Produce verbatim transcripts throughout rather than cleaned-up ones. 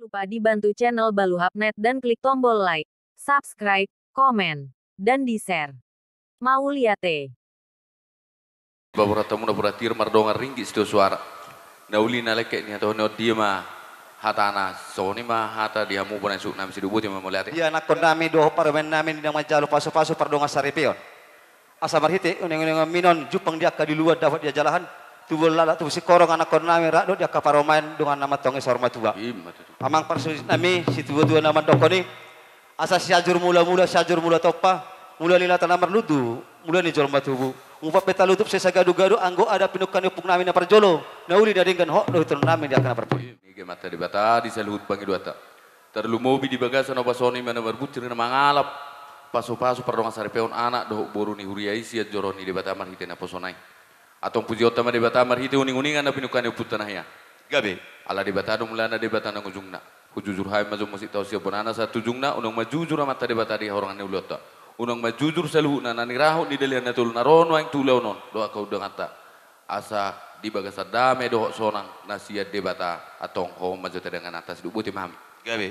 Lupa dibantu channel Baluhapnet dan klik tombol like, subscribe, komen, dan di-share. Mauliate. Baborhat hamu na burhat hir mardongan ringgit sitio suara. Na uli na lengket ni hatahon on, dia ma hatana, songon i ma hata di hamu bona suhut nami, sidoboti ma mauliate. Ia anakkon nami dohot parumaen nami na manjalo pasupasu pardongan saripeon. Asa marhite uninguninganmi on jumpang di angka di luat dapot di jalahan, tubu laklak tubu singkoru anakkon nami rap dohot di angka parumaen dongan na mantong i saur matua. Ima tutu. Amang parsuhut nami situatua na mandokkon i, asa Sianjur Mulamula, Sianjur Mulatompa, mula ni lata na marlundu, mula ni jolma tubu. Umpat pe talutup sai sagadugadu, anggo adong pinungka ni ompung nami na parjolo, na uli na denggan, hot do hitonon nami di angka na parpudi. Ima. Nige ma Amanta Debata di saluhut pangidoanta. Tarlumobi di bagasan ombas on, i ma na marbunsir na mangalap pasupasu pardongan saripeon anak dohot boru ni huria i sian joro ni Debata marhite naposona i. Antong pujionta ma Debata marhite uninguningan na pinungka ni ompunta na hea. Gabe. Ala Debata do mulana, Debata nang ujungna. Hujujur hami ma jolo musik taon sian bonana sahat tu ujungna, unang ma jujur Amanta Debata di hahurangan ni ulaonta. Unang ma jujur saluhutna na nirahut ni dalihan na tolu na ro nuaeng tu ulaon on dohot angka undanganta. Asa di bagasan dame dohot sonang na sian Debata, antong ho ma jo tanda tangananta, sidoboti ma hami. Gabe.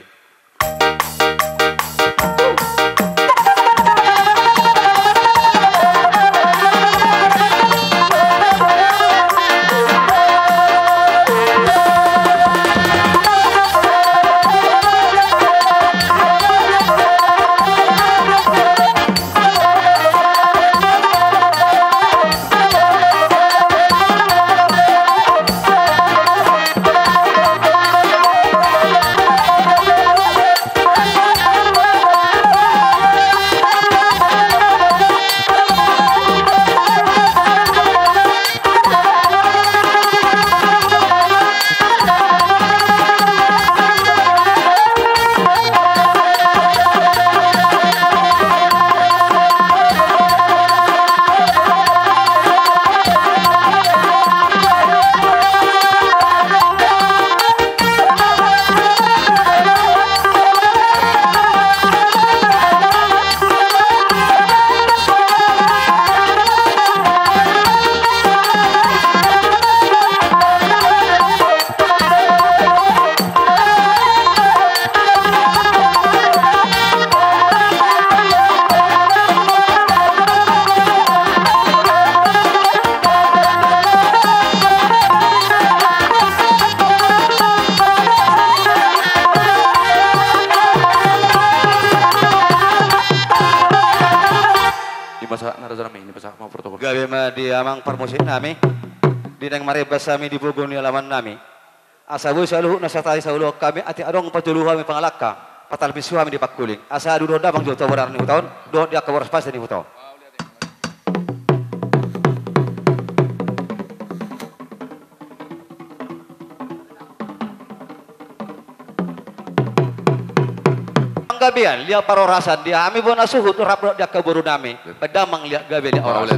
Ima sahat na raja nami, ima sahat ma protokol. Gabe ma di amang parmusik nami. Di naeng marembas hami di pogu ni alaman nami. Asa boi saluhutna satai saoloan hami, atik adong patolu hami pangalangka, patalpinsu hami di pangkuling. Asa adu dohot damang jo tu borar ni huta on, dohot di angka boras pasa ni huta on. Panggabean, liat parhorasan di hami bona suhut, rap dohot di angka boru nami. Damang liat gabe liat horas.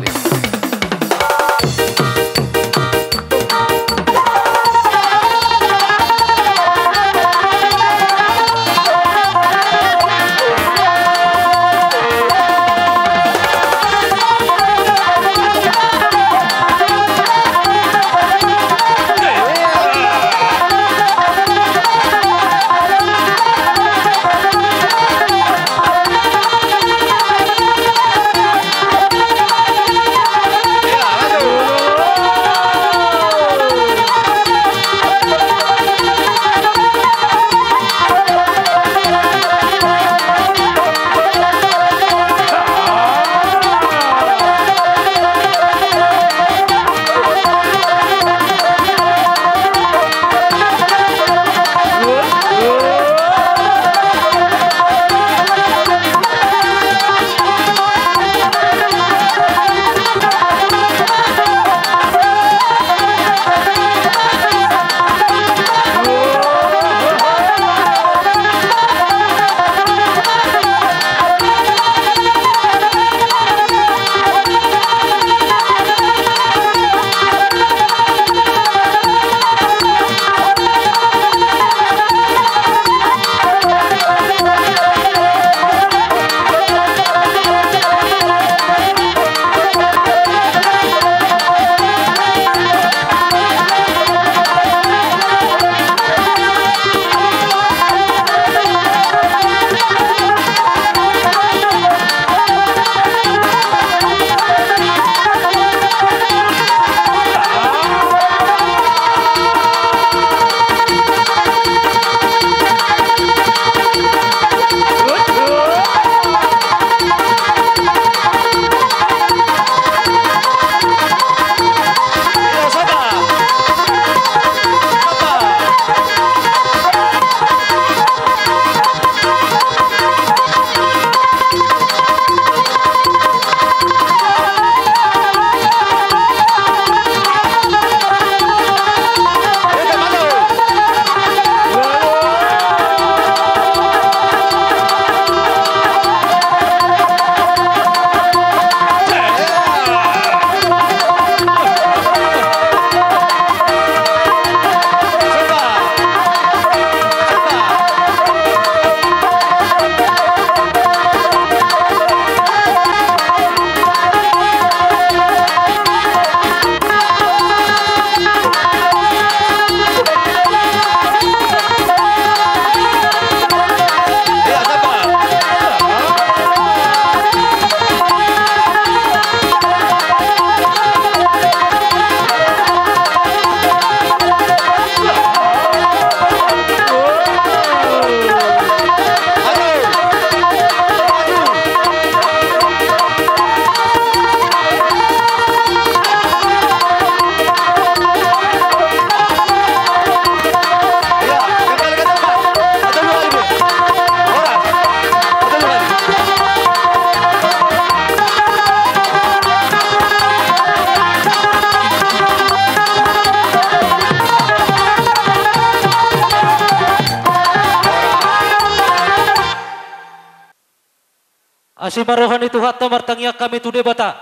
Di ma roha ni Tuhanta martangiang hami tu Debata.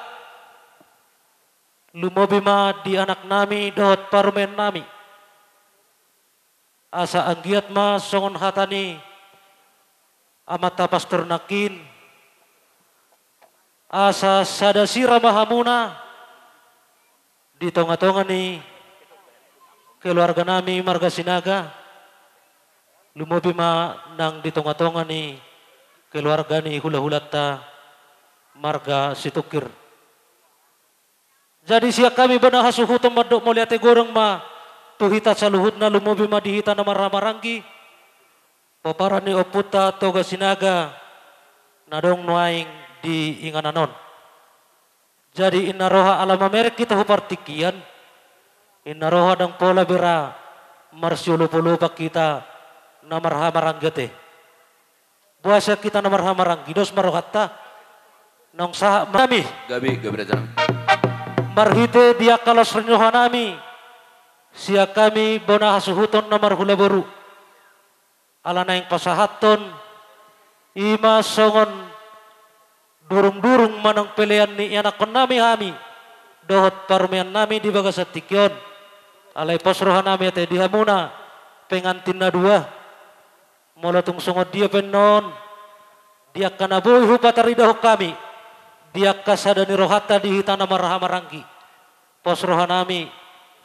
Lumobi ma di anaknami dohot parumaennami. Asa anggiat ma songon hata ni amanta pastor nangkin, asa sada sira ma hamuna di tongatonga ni keluarganami marga Sinaga, lumobi ma nang di tongatonga ni keluarga ni hulahulanta marga Situngkir. Jadi sian hami bona hasuhuton mandok mauliate godang ma tu hita saluhutna, lumobi ma di hita na marhahamaranggi, pomparan ni ompunta Toga Sinaga na adong nuaeng di inganan on. Jadi inna roha ala mamereng hita hu partingkian, inna roha ndang pola bera marsiolopolopan hita na marhahamaranggi ate. Boasa hita na marhahamaranggi, dos ma rohanta. Naung sahat ma hami. Gabe, gabe rajanami. Marhite di angka las ni rohanami, sian hami bona hasuhuton na marhula boru, ala naeng pasahathon, i ma songon durungdurung manang pelean ni ianakkonnami hami dohot parumaennami di bagasan tingki on. Alai pos rohanami ate di hamuna pengantin na dua. Molo tung songon dia pe annon, di angka na boi hupataridahon hami, di angka sada ni rohanta di hita na marhahamaranggi, pos rohanami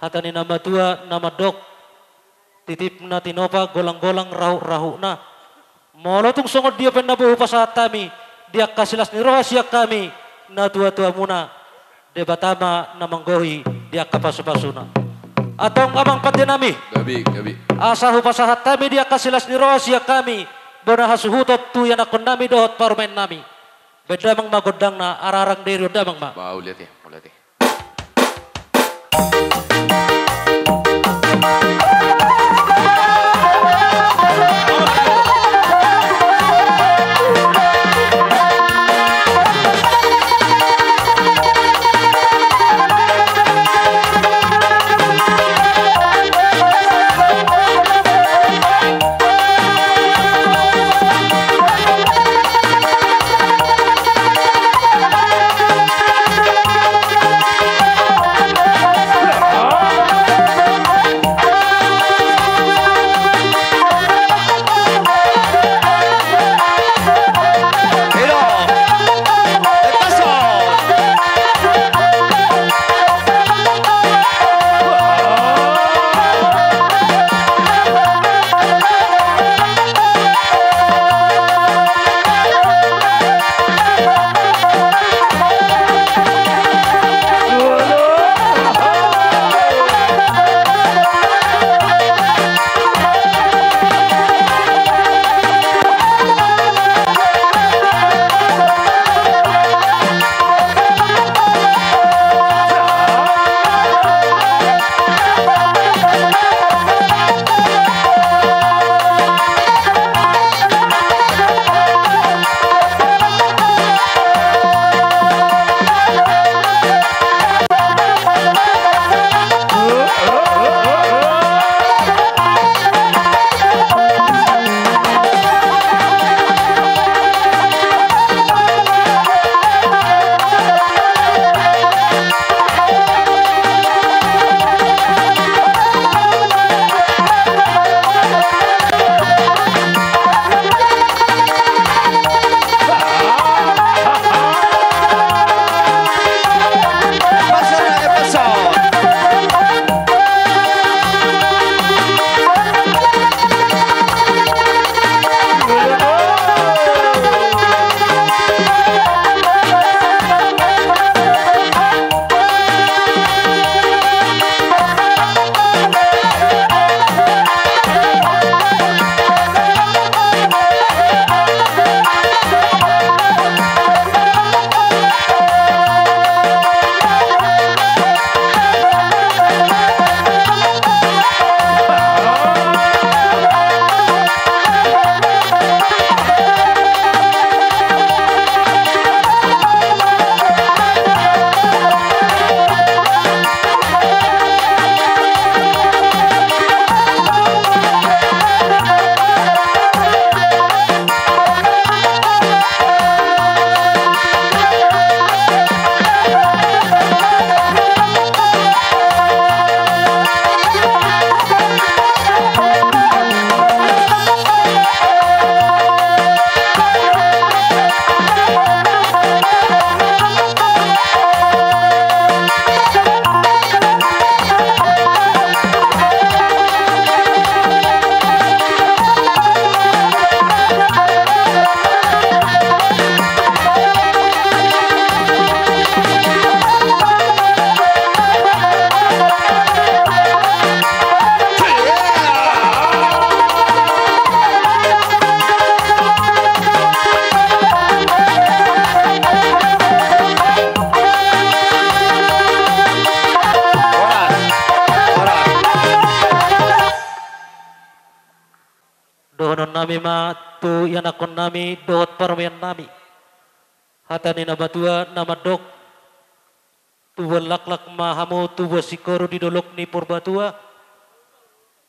hata ni na matua na mandok: Titipna tinopa, golanggolang rahut-rahutna. Molo tung songon dia pe na boi hupasahat hami, di angka silas ni roha sian hami natuatuamuna, Debata ma na manggohi di angka pasupasuna. Antong amang pandenami, gabe, gabe, asa hupasahat hami di angka silas ni roha sian hami bona hasuhuton tu ianakkonnami dohot parumaennami. Baen damang ma gondangna, ararang deri on damang ma. Ba, mauliate, mauliate. Hami ma tu ianakhon nami dohot parumaen nami. Hata ni na matua na mandok: Tubuan laklak ma hamu, tubuan singkoru di dolok ni Purbatua.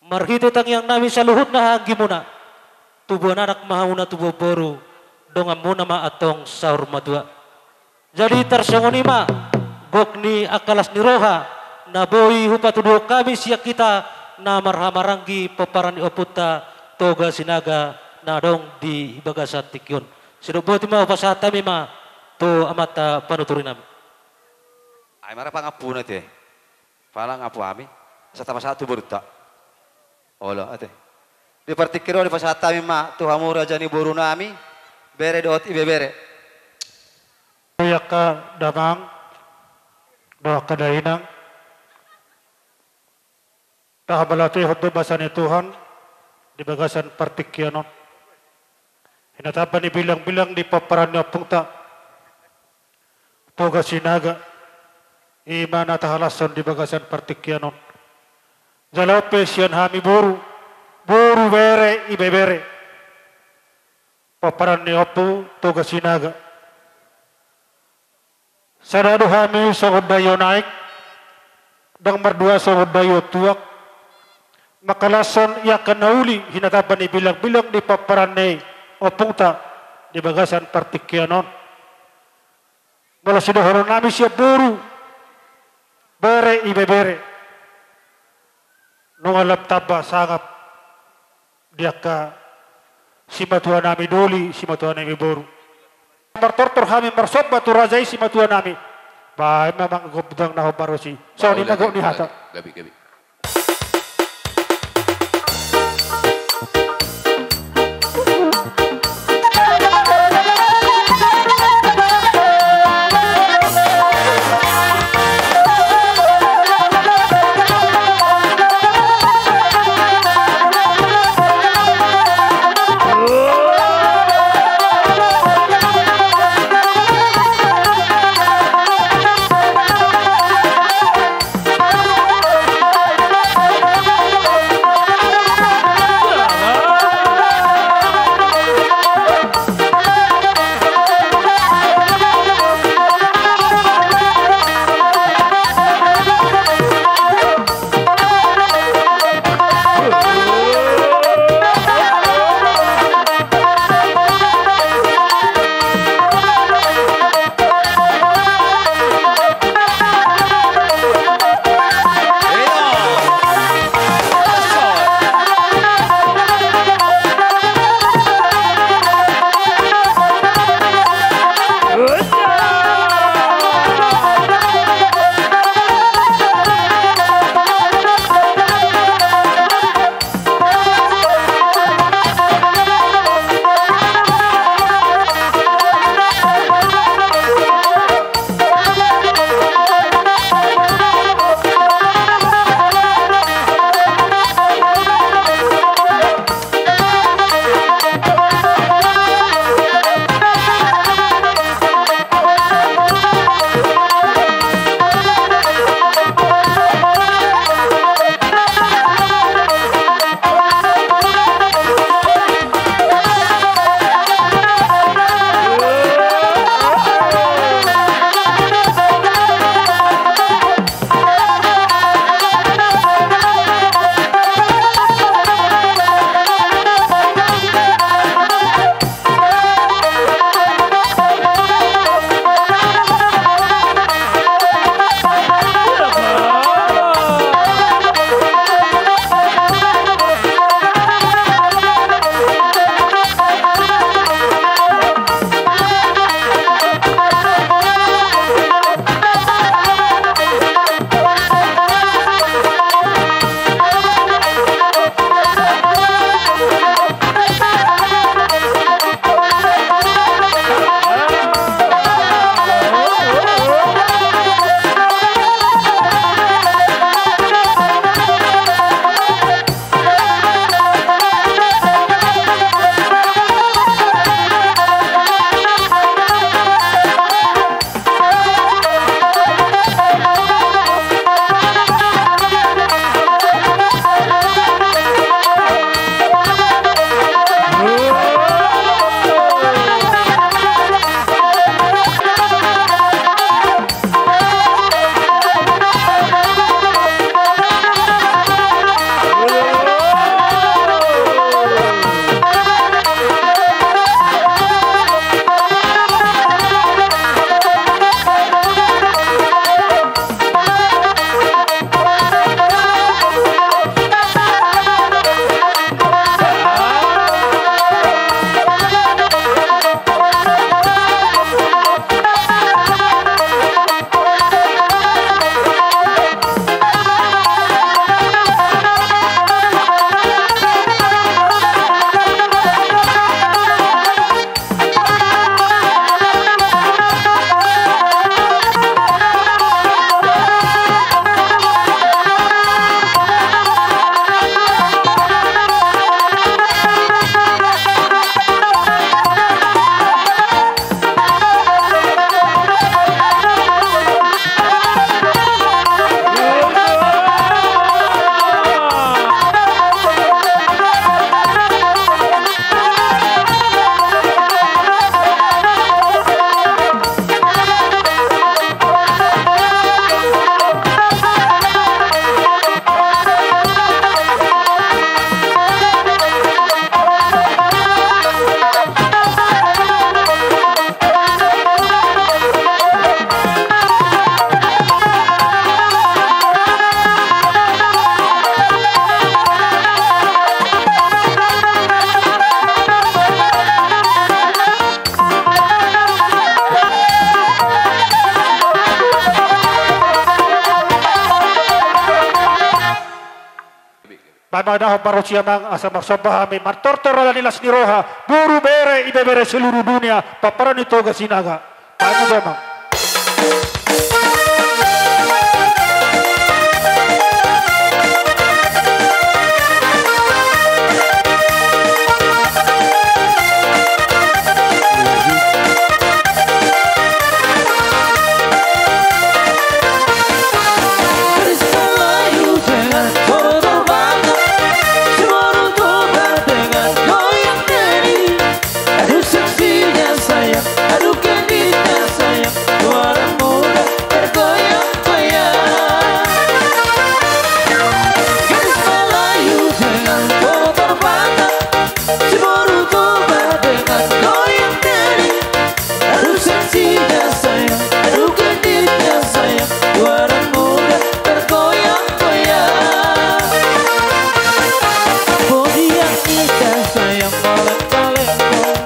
Marhite tangiang nami saluhutna hahaanggimuna. Tubuan anak ma hamuna, tubuan boru, donganmuna ma antong saur matua. Jadi tarsongon i ma gok ni angka las ni roha na boi hupatuduhon hami sian hita na marhahamaranggi pomparan ni ompunta Toga Sinaga na adong di bagasan tingki on. Sidok boti ma hupasahat hami ma tu amanta panuturi nami. Ai mara pangampuna te. Pala ngampu hami. Asa tapasahat tu borunta. Olo ate. Di partingkian on dipasahat hami ma tu hamu raja ni boru nami, bere dohot ibebere. Angka damang dohot angka dainang, tahamauliatehon do basa ni Tuhan di bagasan partingkian on. Hinatambar ni bilangbilang di pomparan ni ompunta Toga Sinaga, i ma na tahalashon di bagasan partingkian on. Jala on pe sian hami boru, boru, bere, ibebere, pomparan ni ompu Toga Sinaga, sada do hami songon daio naeng, ndang mardua songon daio tuak, manghalashon i angka na uli hinatambar ni bilangbilang di pomparan ni ompunta di bagasan partingkian on. Molo sidohonon nami sian boru, bere, ibebere, nunga lam tamba sangap di angka simatua nami doli, simatua nami boru. Martortor hami marsomba tu raja i simatua nami. Baen ma manggobdang na hombar usi. Songon i ma gok ni hata. Gabe, gabe. Manahon marosi amang, asa marsomba hami martortor ala ni las ni roha, boru, bere, ibebere seluruh dunia, pomparan ni Toga Sinaga. Baen ma, amang. Aduh seksinya sayang, aduh genitnya sayang, tuaran muda tergoyang-goyang. Gadis Melayu dengan motor Batak, si boru Toba dengan goyang teli. Aduh seksinya sayang, aduh genitnya sayang, tuaran muda tergoyang-goyang. Bodi yang indah sayang, melengkung-lengkung,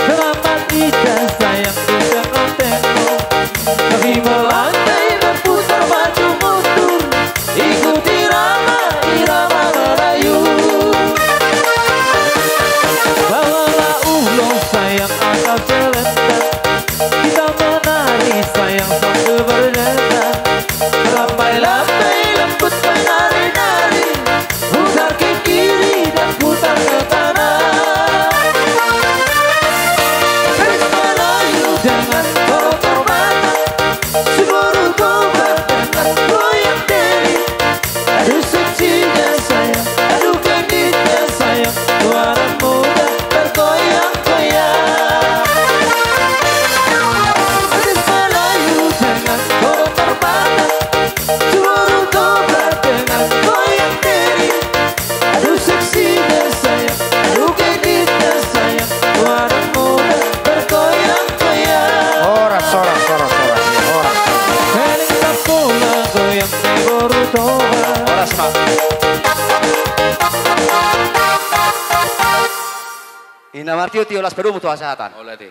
telapak lidah sayang, ditengok-tengok. Kaki melantai berputar maju mundur, ikuti irama, irama Melayu. Bawalah ulos sayang atau selendang, kita menari sayang sambil berdendang. Lambai-lambai lembut menari-nari, putar ke kiri dan putar ke kanan. Gadis Melayu dengan motor Batak, si boru Toba dengan goyang teli. Aduh seksinya sayang, aduh genitnya sayang, tuaran muda tergoyang-goyang. Gadis Melayu dengan motor Batak, si boru Toba dengan goyang teli. Aduh seksinya sayang, aduh genitnya sayang, tuaran muda tergoyang-goyang. Horas, horas, horas, horas, horas. Eling tak pola goyang ni boru Toba. Horas, Pak. Ina martio-tio, las padomu tu hasahatan. Ola, te.